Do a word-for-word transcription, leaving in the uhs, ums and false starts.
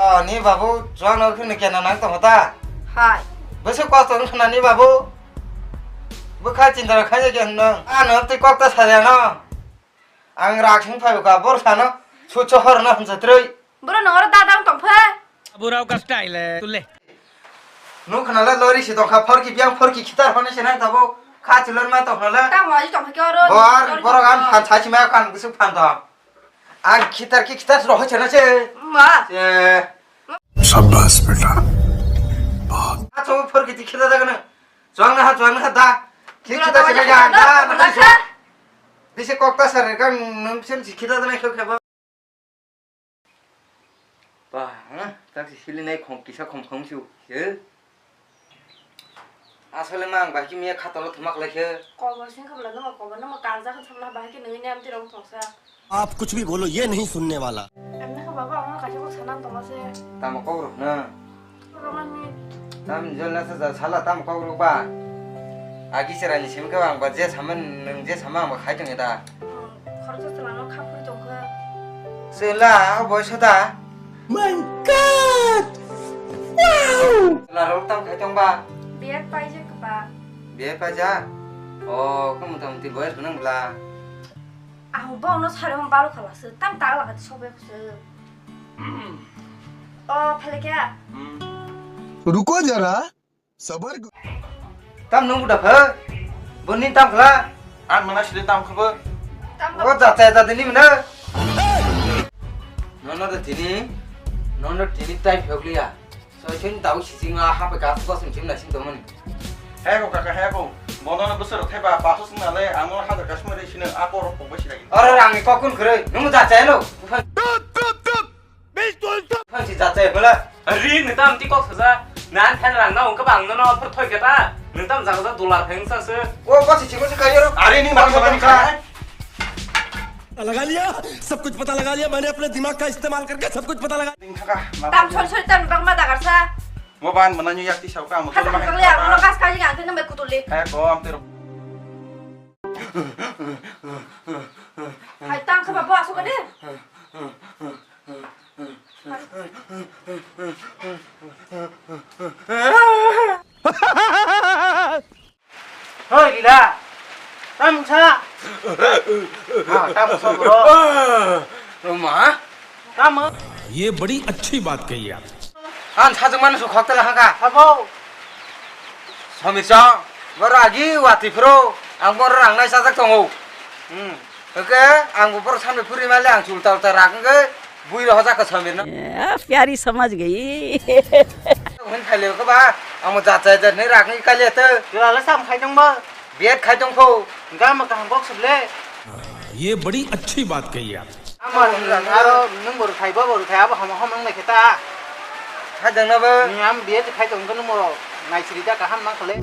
Ani babu, chuang no khini kena nang tong ta. Hai. Bese kok tong khna ni babu. Bwkha chinta khaye ke nang. Ano tei kok ta sa ya no. Ang rak sing phai ka bor sa no. Su chohor no hwn sa trei. Bro no oro dadang tong phe. Burao ka style hai, tu le. Nu khna le lori si tong kha phor ki biang phor ki khitar hone se nang tabo. Kha chulon ma tong khna le. Ta mo ji tong phe ke oro. Bor, lori borok tong an phan sa si ma kan gusu phan tong. Ang khitar ki khitar rohoi chana se. Ma. Eh. Shabash beta. Bahut. A chong phor ki khitar da kana. Chong na ha, chong na ha da. Ki khitar se ga da. Bisi kok ta sar kang nung sen si khitar da na khok khaba. Ba, ha? Tak si sili nai khom kisa khom khom su. Se. Asole ma ang bahai khe miya khatalo thumak lai khe. Kobor sing khabla nang kobor nang kangjak khan samla bahai khe nangni amti rong thongsa. आप कुछ भी बोलो, ये नहीं सुनने वाला। Amni kha baba ang kaisa kok sanan tongma se. Tamo kok rok na. Romani. Tam jol na sa sala tam kok rok ba. Agi serani sim khe ang ba je saman nang je sama ang ba khai tong da. Khoroksa chwlano kha phuri tongkha. Chwla, o boiso da? My God! Wow! Chwla rok tam khai tong ba? Biyat paijak ba? Biyat paijak? O, khe mota moti boyar gwnang bla. Ang bono sari hwn balo khala se, tam ta lagati sobe se. O, phele kya? Hmm. रुको जरा। Sabar go. Tam nung buda phe? Boni tam khla? An mana sile tam khabo. O jachai jadini mena. Nono de tini, nono tini tai phokliya. Soi soi tau sising a hape gas bos sim na sim tomani. He ko kaka he ko. Bono na busur theba pasus na le amo hajar kasmare sine a porok pokba sila gini. Oro rangni kokun khroi. Nung jachai lo. Tut, tut, tut. Phan si jachai bela. Ari, nwng tam ti kok saja. Nan phan rang na ungka bang no no phar thoi kata. Nwng tam jaga jaga dollar pheng sa se. O basi chimo se kaiyo. Ari ni bang bang ka. लगा लिया, सब कुछ पता लगा लिया। मैंने अपने दिमाग का इस्तेमाल करके सब कुछ पता लगा। Tam sori sori tam bang ma dagar sa. Mo ban mana nyu yak ti sau ka mo. Hasa kang le ang no kas kaji ang tene me kutuli. Hai ko am tero. Hai tang kha ba bo asu ka de. Hoi, Lila. Tam sa. Ah, tam sa, bro. Roma? Tam. ये बड़ी अच्छी बात कही आप। An sajung manu su khok tala haka. Abo. Somir chong. Boro agi wati phro. Ang boro rang nai sajak tongo. Hmm. Oke, ang bo borok samne puri male ang chulta ulta rak wngkhe bui rohojak kha Samir no. ए, प्यारी समझ गई। Hwn khaile ko ba, ang mo jat jat jat ne rak ngi kale te. Jora le sam khai tong ba. Biat khai tong pho. Ga ma kaham bok suble. ये बड़ी अच्छी बात कही आप। Amar aro nung bor khai ba bor khai abo hamo hamo nang naikhe ta. Khai dang na ba. Ni am biat khai tong ko nung mo nai siri ta kaham nang khale.